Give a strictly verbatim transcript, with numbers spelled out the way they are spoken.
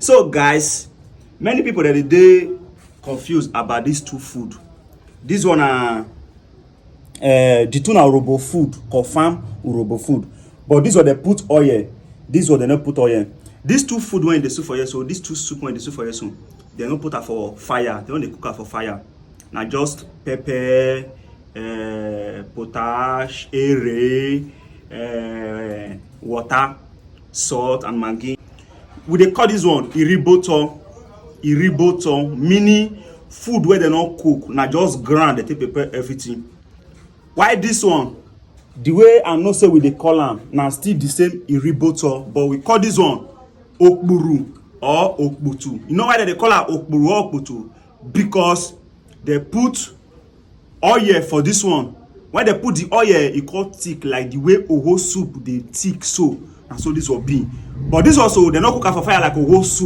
So guys, many people that dey confused about these two food. This one na uh, the two na urhobo food, confirm urhobo food. But this one they put oil, this one they no put oil. These two food when they soup for here, so these two soup when they soup for here, so they no put am for fire. They only cook am for fire. Na just pepper, uh, potash, ere, uh, water, salt and maggi. We dey call this one iriboto. Iriboto meaning food wey dem no cook, na just ground dem take prepare everything. Why this one? The way I know say we dey call am na still the same iriboto, but we call this one okpuru or okputu. You know why dem dey call am okpuru or okputu? Because they put oil for this one. When they put the oil, e come thick like the way oho soup dey thick so. Na so this one be. But this one so, they no cook am for fire like oho soup.